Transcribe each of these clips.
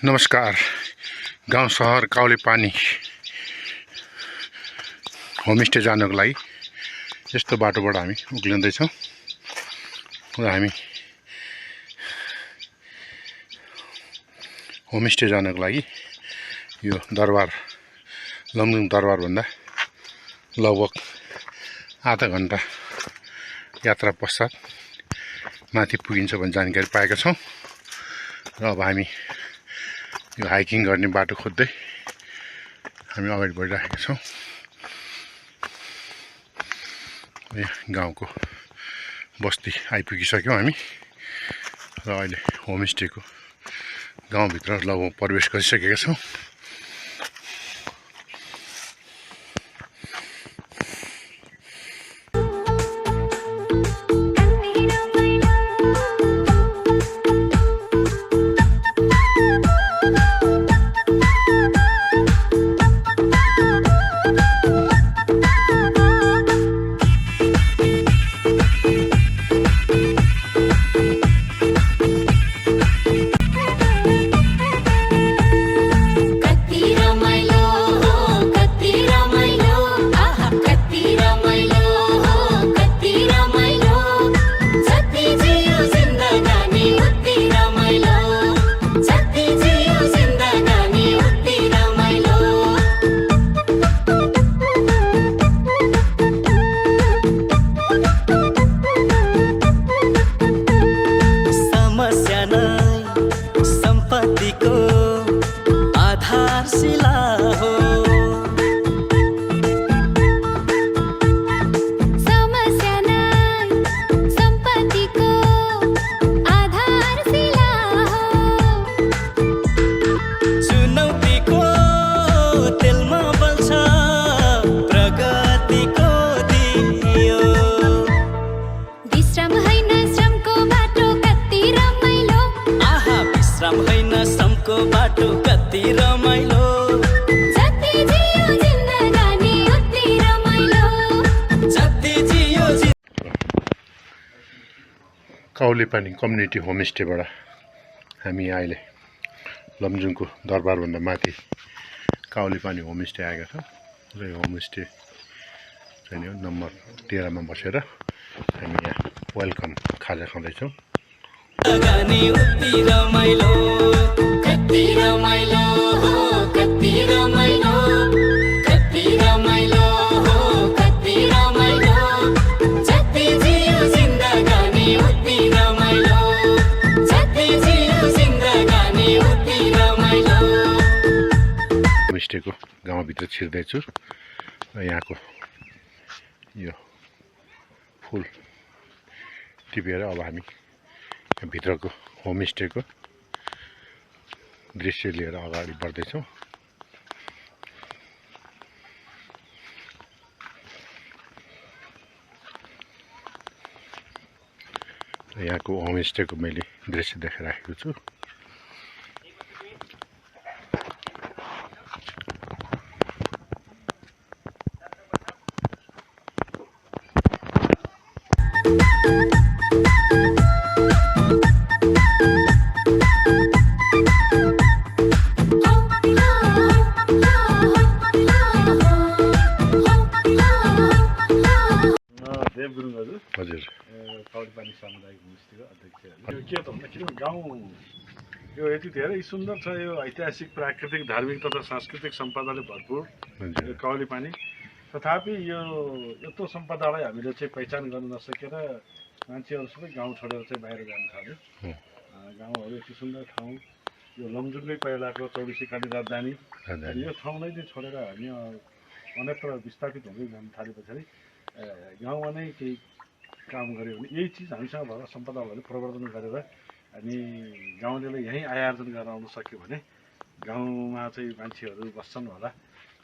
नमस्कार। गाउँ सहर काउले पानी होमस्टे जानको लागि यस्तो बाटोबाट हामी उक्लिँदैछौँ र हामी होमस्टे जानको लागि यो दरबार लमजुङ दरबार भन्दा लगभग आधा घण्टा यात्रा पश्चात माथि पुगिन्छ भन्ने जानकारी पाएका छौँ र अब हामी यो हाइकिङ गर्ने बाटो खोज्दै हामी अगाडि बढिरहेका छौँ। गाउँको बस्ती आइपुगिसक्यौँ हामी र अहिले होमस्टेको गाउँभित्र लगभग प्रवेश गरिसकेका छौँ। बाटो कति रमाइलो, जति जियो जिन्दगानी उति रमाइलो, जति जियो काउले पानी कम्युनिटी होमस्टेबाट हामी अहिले लमजुङको दरबारभन्दा माथि काउले पानी होमस्टे आएका छौँ र यो होमस्टे चाहिँ नम्बर 13 मा बसेर हामी यहाँ वेलकम खाजा खाँदैछौँ। गानी उति रमाइलो, कति रमाइलो, कति रमाइलो, कति रमाइलो, कति रमाइलो, जति जियो जिन्दगानी उति रमाइलो, जति जियो जिन्दगानी उति रमाइलो। होमस्टेको गाउँभित्र छिर्दैछु र यहाँको यो फुल टिपेर अब हामी भित्रको होमस्टेको दृश्य लिएर अगाडि बढ्दैछौँ। यहाँको होमस्टेको मैले दृश्य देखाइराखेको छु। हजुर, काउले पानी सामुदायिक होमस्टेको अध्यक्ष। यो के त भन्दाखेरि गाउँ यो यति धेरै सुन्दर छ, यो ऐतिहासिक प्राकृतिक धार्मिक तथा सांस्कृतिक सम्पदाले भरपूर यो काउले पानी। तथापि यो यत्रो सम्पदालाई हामीले चाहिँ पहिचान गर्न नसकेर मान्छेहरू सबै गाउँ छोडेर चाहिँ बाहिर जान थाल्यो। गाउँहरू यति सुन्दर ठाउँ, यो लमजुङकै पहिलाको 24 काली राजधानी, यो ठाउँलाई चाहिँ छोडेर हामी अन्यत्र विस्थापित हुँदै जान थाले पछाडि गाउँमा नै केही काम गऱ्यो भने यही चिज हामीसँग भएर सम्पदाहरूलाई प्रवर्धन गरेर हामी गाउँलेलाई यहीँ आयोजन गरेर आउन सक्यो भने गाउँमा चाहिँ मान्छेहरू बस्छन् होला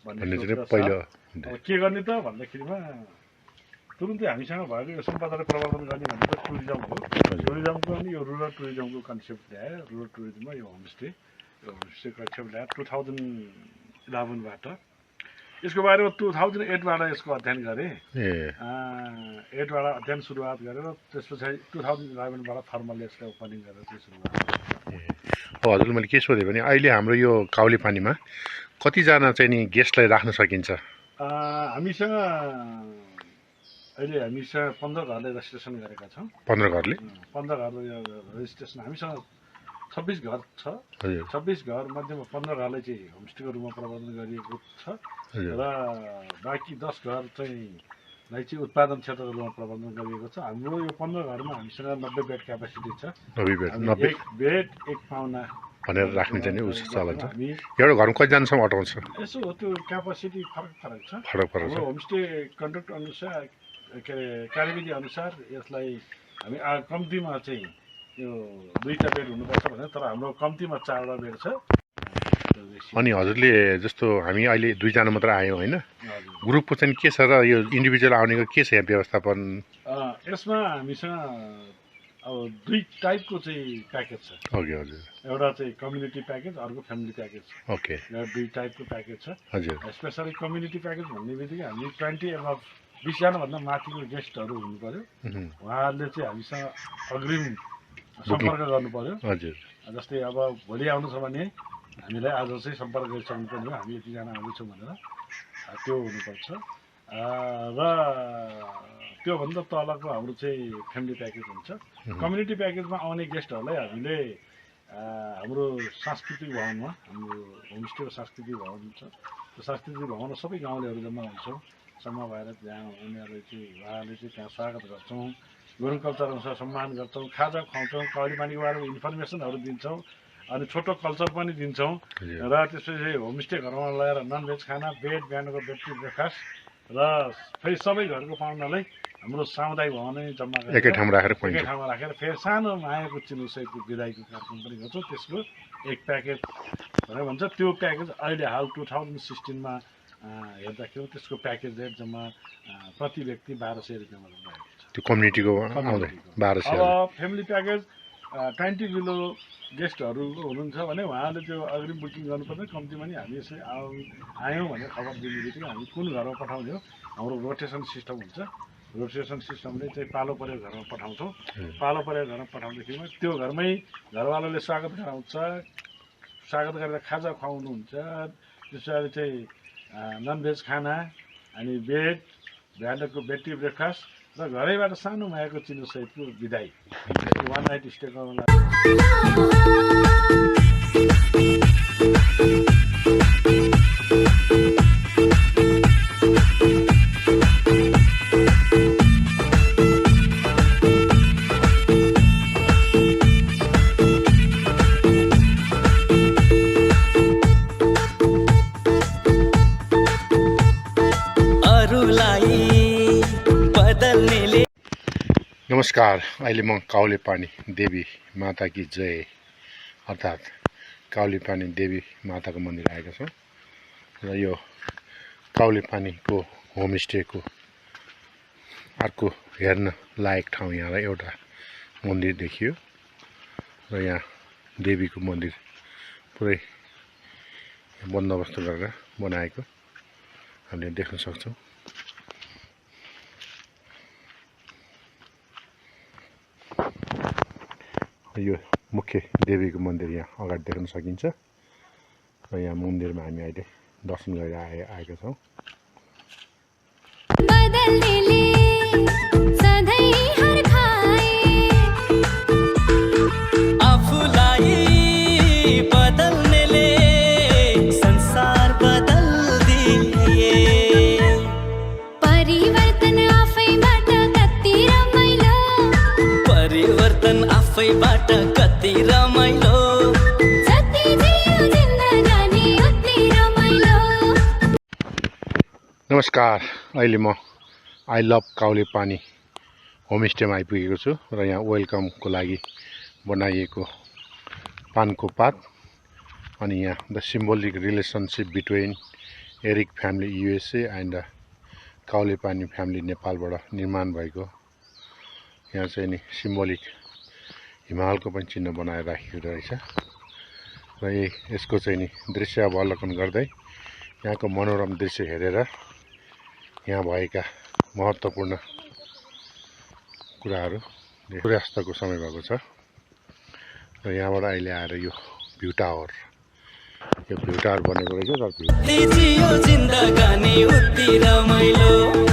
भन्ने सोच छ। अब के गर्ने त भन्दाखेरिमा तुरुन्तै हामीसँग भएको यो सम्पदालाई प्रवर्धन गर्ने भनेको टुरिज्म हो। टुरिज्मको पनि यो रुरल टुरिज्मको कन्सेप्ट ल्यायो। रुरल टुरिज्ममा यो होमस्टे कन्सेप्ट ल्यायो 2011बाट। यसको बारेमा 2008बाट यसको अध्ययन गरेँ। 8बाट अध्ययन सुरुवात गरेर त्यस पछाडि 2011बाट फर्मल यसको ओपनिङ गरेर चाहिँ सुरुवात। हजुरले मैले के सोधेँ भने अहिले हाम्रो यो काउली पानीमा कतिजना चाहिँ नि गेस्टलाई राख्न सकिन्छ? हामीसँग अहिले हामीसँग 15 घरले रेजिस्ट्रेसन गरेका छौँ। 15 घरले 15 घरले रेजिस्ट्रेसन हामीसँग 26 घर छ। हजुर 26 घर मध्येमा 15 घरले चाहिँ होमस्टेको रूपमा प्रबन्धन गरिएको छ हजुर र बाँकी 10 घर चाहिँ उत्पादन क्षेत्रको रूपमा प्रबन्धन गरिएको छ। हाम्रो यो 15 घरमा हामीसँग 90 बेड क्यापासिटी छ। 90 बेड हामी 90 एक बेड एक पाहुना भनेर राख्ने चाहिँ नि उस चलन्छ। हामी एउटा घरमा कतिजनासम्म अटाउँछ? यसो हो त्यो क्यापासिटी फरक छ। फरक फरक छ। हाम्रो होमस्टे कन्ट्राक्ट अनुसार के अरे कार्यविधि अनुसार यसलाई हामी कम्तीमा चाहिँ यो 2टा बेड हुनुपर्छ भने तर हाम्रो कम्तीमा 4वटा बेड छ। अनि हजुरले जस्तो हामी अहिले 2 जना मात्र आयौँ होइन, हजुर। ग्रुपको चाहिँ के छ र यो इन्डिभिजुअल आउनेको के छ यहाँ व्यवस्थापन? यसमा हामीसँग अब 2 टाइपको चाहिँ प्याकेज छ। ओके हजुर एउटा चाहिँ कम्युनिटी प्याकेज, अर्को फ्यामिली प्याकेज छ। ओके यो 2 टाइपको प्याकेज छ। हजुर स्पेसली कम्युनिटी प्याकेज भन्ने बित्तिकै हामी 20 एबभ 20 जनाभन्दा माथिको गेस्टहरू हुनु पर्यो। उहाँहरूले चाहिँ हामीसँग अग्रिम सम्पर्क गर्नु पर्यो। हजुर जस्तै अब भोलि आउनु छ भने हामीलाई आज चाहिँ सम्पर्क गरिसक्नु पर्यो, हामी यतिजना आउँदैछौँ भनेर त्यो हुनुपर्छ। र त्योभन्दा तलको हाम्रो चाहिँ फ्यामिली प्याकेज हुन्छ। कम्युनिटी प्याकेजमा आउने गेस्टहरूलाई हामीले हाम्रो सांस्कृतिक भवनमा, हाम्रो होमस्टेको सांस्कृतिक भवन छ, त्यो सांस्कृतिक भवनमा सबै गाउँलेहरू जम्मा हुन्छौँ। जम्मा भएर त्यहाँ उहाँहरूले चाहिँ त्यहाँ स्वागत गर्छौँ, गुरुङ कल्चर अनुसार सम्मान गर्छौँ, खाजा खुवाउँछौँ, काउली पानीको बारेमा इन्फर्मेसनहरू दिन्छौँ, अनि छोटो कल्चर पनि दिन्छौँ। र त्यसपछि होमस्टे घरमा लगाएर ननभेज खाना, बेड बिहानको बेड ब्रेकफास्ट र फेरि सबै घरको पाहुनालाई हाम्रो सामुदायिक भवनै जम्मा एकै ठाउँमा राखेर एकै ठाउँमा राखेर फेरि सानो मायाको चिनुसहितको बिदाईको कार्यक्रम पनि गर्छौँ। त्यसको एक प्याकेज भनेर भन्छ। त्यो प्याकेज अहिले हाल 2016मा हेर्दाखेरि त्यसको प्याकेज रेट जम्मा प्रति व्यक्ति 1200 रुपियाँमा रहेको छ। त्यो कम्युनिटीको आउँदै 1200। अब फ्यामिली प्याकेज 20 किलो गेस्टहरू हुनुहुन्छ भने उहाँले त्यो अग्रिम बुकिङ गर्नुपर्छ। कम्तीमा नि हामी यसै आयौँ भनेर खबर दिने बित्तिकै हामी कुन घरमा पठाउँछौँ, हाम्रो रोटेसन सिस्टम हुन्छ। रोटेसन सिस्टमले चाहिँ पालो परेको घरमा पठाउँछौँ। पालो परेको घरमा पठाउँदाखेरिमा त्यो घरमै घरवालाले स्वागत गराउँछ, स्वागत गरेर खाजा खुवाउनुहुन्छ। त्यसपछि चाहिँ ननभेज खाना, अनि बेड बिहानको बेड ब्रेकफास्ट र घरैबाट सानो मायाको चिनोसहितको बिदाई। 1 नाइट स्टेको नमस्कार, अहिले म काउली पानी देवी माता की जय अर्थात् काउली पानी देवी माताको मन्दिर आएको छौँ। र यो काउली पानीको होमस्टेको अर्को हेर्न लायक ठाउँ यहाँलाई एउटा मन्दिर देखियो र यहाँ देवीको मन्दिर पुरै बन्दोबस्त गरेर बनाएको हामीले देख्न सक्छौँ। यो मुख्य देवीको मन्दिर यहाँ अगाडि देख्न सकिन्छ र यहाँ मन्दिरमा हामी अहिले दर्शन गरेर आएका छौँ। आफैबाट कति रमाइलो, जति जियो जिन्दगानी उति रमाइलो। नमस्कार, अहिले म आई लभ काउली पानी होमस्टेमा आइपुगेको छु र यहाँ वेलकमको लागि बनाइएको पानको पात अनि यहाँ the symbolic relationship between Eric family USA and काउली पानी फ्यामिली नेपालबाट निर्माण भएको यहाँ चाहिँ नि सिम्बोलिक हिमालको पनि चिन्ह बनाएर राखेको रहेछ र यसको चाहिँ नि दृश्य अवलोकन गर्दै यहाँको मनोरम दृश्य हेरेर यहाँ भएका महत्त्वपूर्ण कुराहरू सूर्यास्तको समय भएको छ र यहाँबाट अहिले आएर यो भ्यू टावर यो भ्यू टावर बनेको रहेछ तर भ्यू जियो जिन्दगानी उति रमाइलो